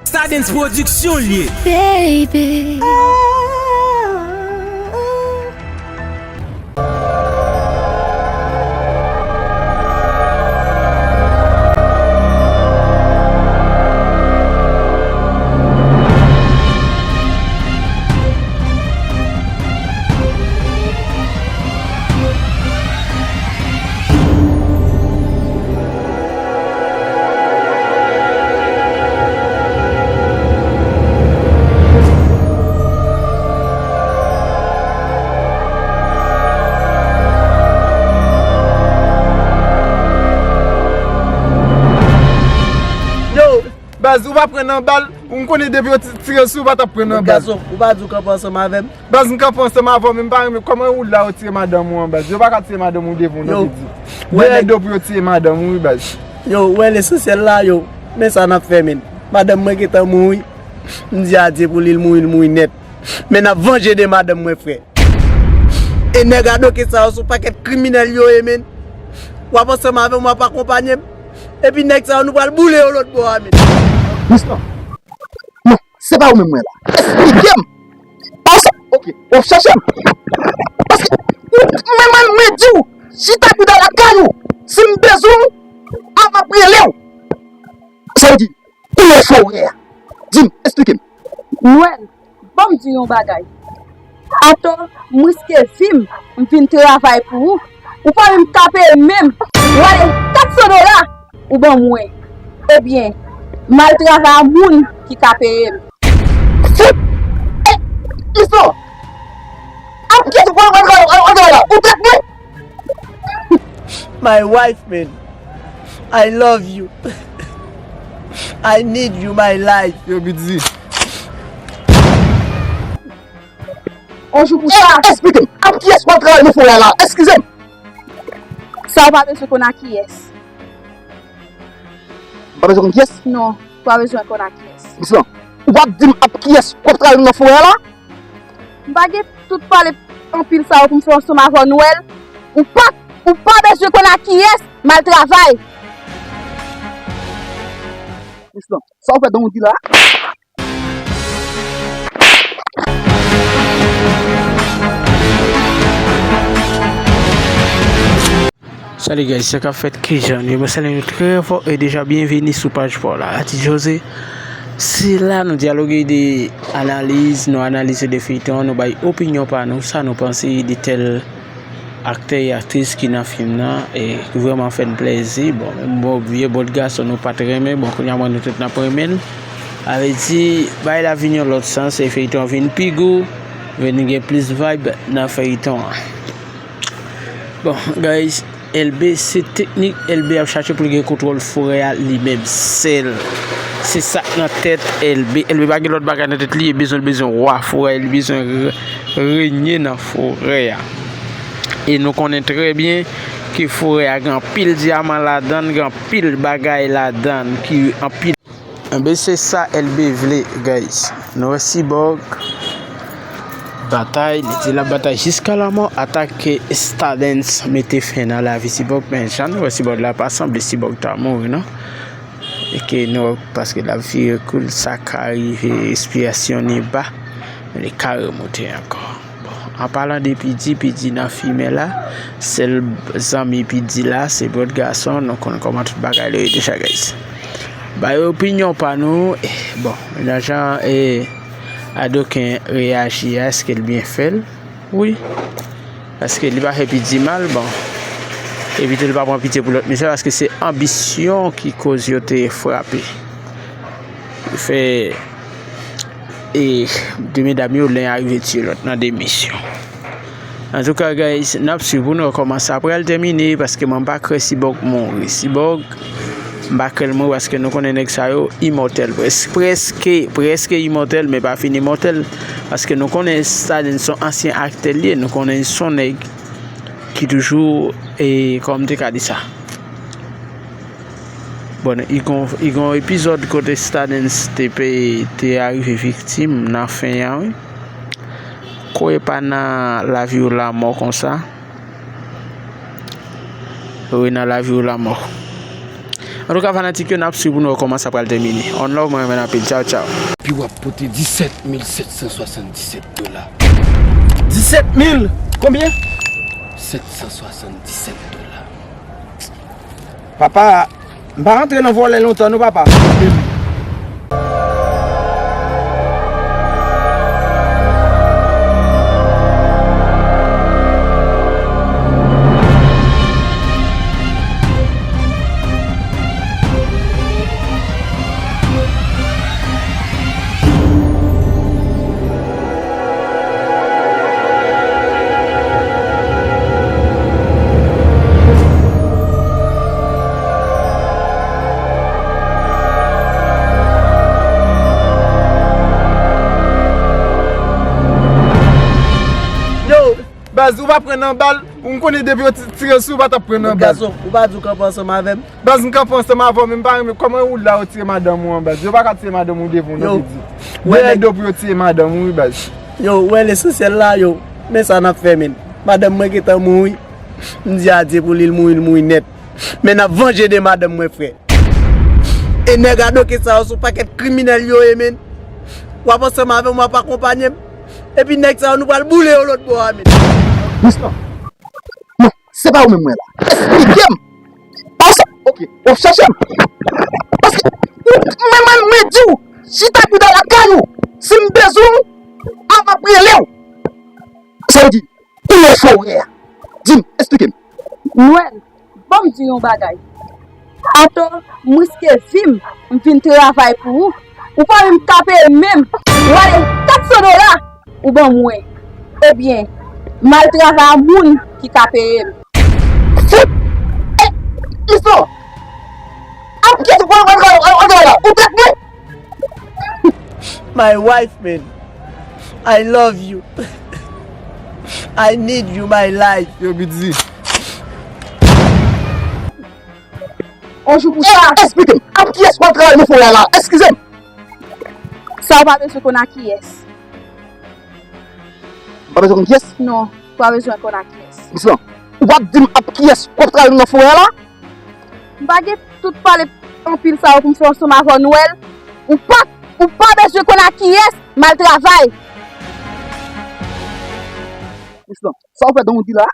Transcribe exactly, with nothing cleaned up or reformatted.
Stardens Production l ye. Baby. Yo, baz, ou pa pran nan bal, ou konnen depi yo ti- tire sou ou, pa t ap pran nan bal. Gason, ou pa di w kanpe ansanm avè m? Baz, m kanpe ansanm avè w, men m pa renmen kòman ou la, yo tire madanm ou an, baz. Yo pa ka tire madanm ou devan w, non, Pidji. Yo, wè, dèyè do pou yo tire madanm ou, wi, baz. Yo, wè lesansyèl la, yo. Men sa n ap fè, men. Madanm mwen gentan mouri. M di adye pou li, l mouri, l mouri nèt. Men n ap vanje de madanm mwen, frè. E nèg adoke sa yo, se yon pakèt kriminèl yo ye, men. W ap ansanm avè m, w ap akonpanye m. Epi nèg sa yo, nou pral boule yo lòt bò a, men. Mislan, non, se pa ou menm mwen la. Esplike m. Pa sa, ok, w ap chèche m. Paske, mwen, mwen, mwen di w, chita bouda lakay ou. Si m bezwen w, a m ap rele w. Sa w di, touye forè a. Di m, esplike m. Nwèl, ban m di yon bagay. Atò, m riske vi m, m vin travay pou ou. Ou pa menm ka peye m menm. W ale kat san dola, ou ban mwen. Ebyen, m al travay a moun ki ka peye m. Fout! E, Iso! Ap kite w al travay la, ou tèt mwen? My wife, man. I love you. I need you, my life. Yo, Bidzi. On jou pou sa. Esplike m. Ak kiyès w ap travay nan forè a la? Eskize m. Sa w pa bezwen konn ak kiyès. M pa bezwen konn kiyès? Non, w pa bezwen konn ak kiyès. Mislan, ou p ap di m ak kiyès w ap travay nan forè a la? M pa gen tout pale anpil sa yo pou m fè ansanm avè w, Nwèl. Ou pa, ou pa bezwen konn ak kiyès m al travay. Mislan, sa w fè Don di la? Salut guys, sa k ap fèt, kijan nou ye? Mwen salye nou trè fò e deja byenveni sou paj pa w la. Atis Jose, se la nou dyaloge de analiz, nou analize de feyton, nou bay opinyon pa nou, sa nou panse de tèl aktè e aktris ki nan fim nan, e ki vrèman fè n plèzi. Bon, menm bon, vye bòt gason nou pa t renmen, bon, kounye a mwen nou tout n ap renmen l. Sa vle di, bagay la vin yon lòt sans, e feyton an vin pi gou, vin gen plis vibe nan feyton an. Bon, guys, Elbe se teknik, Elbe ap chache pou l gen kontwòl forè a li menm sèl. Se sa k nan tèt Elbe. Elbe pa gen lòt bagay nan tèt li, li bezwen, li bezwen wa forè, li bezwen re-, renye nan forè a. E nou konnen trè byen ke forè a gen anpil dyaman ladan l, gen anpil bagay ladan l, ki anpil. Enben, se sa Elbe vle, guys. Nou wè Cyborg batay, li di l ap batay jiska lanmò, ata ke Stardens mete fen nan lavi Cyborg, men jan nou wè Cyborg la pa sanble Cyborg ta mouri, non. E ke nou wè, paske l ap vire kou l, sa ka rive, respirasyon li ba, men li ka remonte ankò. Bon, an palan de Pidji, Pidji nan fimen la, sèl zanmi Pidji la, se bòt gason, nou konn kòman tout bagay yo ye deja, guys. Bay opinyon pa nou, eh, bon, nan jan, eh, Adoken reyaji a, èske l byen fè l? Wi. Paske li pa fè Pidji mal, bon. Epi tou, li pa pran pitye pou lòt mesye, paske se anbisyon ki koz yo te frape. Yo fè, e, de medam yo, len arive tiye lòt nan de misyon. Antouka, guys, n ap swiv pou nou wè kòman sa pral tèmine, paske mwen pa kwè Cyborg mouri. Cyborg, m pa kwè l mouri, paske nou konnen nèg sa yo imòtèl. Près-, prèske, prèske imòtèl, men pa fin imòtèl. Paske nou konnen Stardens se yon ansyen aktè l ye, nou konnen se yon nèg ki toujou, e, kòman m te ka di sa? Bon, li gon, li gon epizòd kote Stardens te pe, te arive viktim nan fen an, wi. Kwè pa nan lavi ou lanmò konsa. Wi, nan lavi ou lanmò. Antouka, fanatik yo, n ap swiv pou nou wè kòman sa pral tèmine. On love, mwen renmen anpil. Tchaw, tchaw. Epi w ap pote disèt mil sèt san swasanndisèt dola. Disèt mil? Konbyen? Sèt san swasanndisèt dola. Papa, m pa rantre nan vòlè lontan non, papa. Yo, baz, ou pa pran nan bal, ou konnen depi yo ti- tire sou ou, pa t ap pran nan bal. Gason, ou pa di w kanpe ansanm avè m? Baz, m kanpe ansanm avè w, men m pa renmen kòman ou la yo tire madanm ou an, baz. Yo pa ka tire madanm ou devan w, non, Bidi. Dèyè do pou yo tire madanm ou, wi, baz. Yo, ou wè lesansyèl la, yo. Men sa n ap fè, men. Madanm mwen gentan mouri. M di adye pou li, l mouri, l mouri nèt. Men n ap vanje de madanm mwen, frè. E nèg adoke sa yo se yon pakèt kriminèl yo ye, men. W ap ansanm avè m, w ap akonpanye m. Epi nèg sa yo, nou pral boule yo lòt bò a, men. Mislan, non, se pa ou menm mwen la. Esplike m. Pa w sa, ok, w ap chache m. Paske, mwen, mwen, mwen di w, chita bouda lakay ou. Si m bezwen w, m ap rele w. Sa w di? Ou nan forè a. Di m, esplike m. Nwèl, ban m di yon bagay. Atò, m riske vi m, m vin travay pou ou. Ou pa menm ka peye m menm. Ou ale kat san dola, ou ban mwen. Ebyen, m al travay a moun ki ka peye m. Fout! E, Iso! Ap kiyès ou pran, pran, pran, pran, pran la? Ou trèt mwen? My wife, man. I love you. I need you, my life. Yo, Bidzi. On jou pou sa. Esplike m. Ap kiyès w al travay nan forè la? Eskize m. Sa ou pa bezwen konn a kiyès. M pa bezwen konn kiyès? Non, ou pa bezwen konn a kiyès. Mislan, ou p ap di m ap kiyès w ap travay nan forè a la? M pa gen tout pale anpil sa yo pou m fè ansanm avè w, Nwèl. Ou pa, ou pa bezwen konn a kiyès m al travay. Mislan, sa w fè Don di la?